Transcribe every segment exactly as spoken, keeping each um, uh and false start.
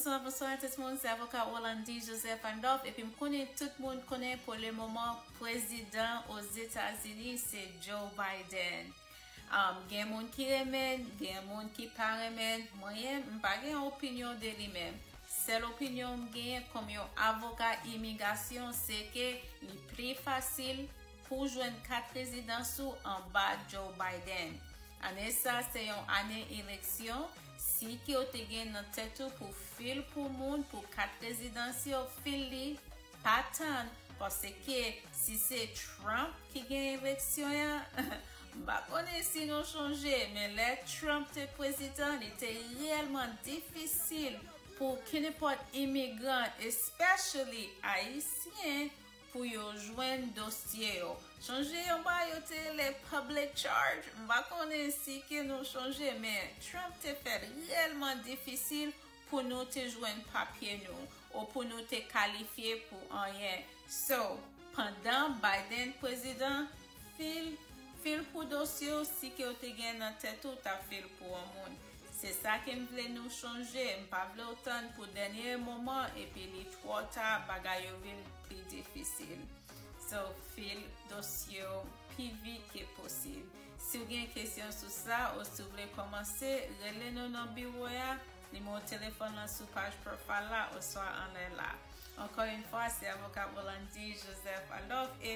Bonswa, bonswa tout moun, se avoka Rolandi Joseph Randolph, epi m konnen tout moun konnen pou le moman prezidan Ozetazini se Joe Biden. Um, gen moun ki renmen, gen moun ki pa renmen. Mwen, m pa gen opinyon de li menm. Sèl opinyon m genyen kòm yon avoka imigrasyon, se ke li pli fasil pou jwenn kat rezidans ou anba Joe Biden. Ane sa se yon ane eleksyon, si ke w te gen nan tèt ou pou fil pou moun pou kat rezidans yo, fil li, pa tann, paske si se Trump ki gen eleksyon an, m pa konnen si nou chonje, men lè Trump te prezidan, li te reyèlman difisil pou kenenpòt imigran, especially ayisyen, pou yo jwenn dosye yo. Chonje yon bagay yo te rele public charge, m pa konnen si ke nou chonje, men Trump te fè l reyèlman difisil pou nou te jwenn papye nou ou pou nou te kalifye pou anyen. So, pandan Biden prezidan, fil, fil pou dosye w si ke w te gen nan tèt ou, w t ap fil pou yon moun. Se sa ke m vle nou chonje. M pa vle w tann pou dènye moman epi li twò ta, bagay yo vin pli difisil. So, fil dosye w pi vit ke posib. Si w gen kesyon sou sa ou si w vle kòmanse, rele nou nan biwo a. Nimewo telefòn nan sou paj profile la oswa anlè la. Ankò yon fwa, se avoka Rolandi Joseph Randolph e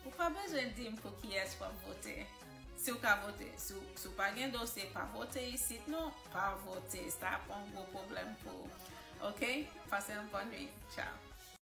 ou pa bezwen di m pou kiyès w ap vote. Si w ka vote, si w, si w pa gen dosye, pa vote isit non, pa vote. Sa ap yon gwo pwoblèm pou ou. Ok? Pase yon bòn nwit. Tchao.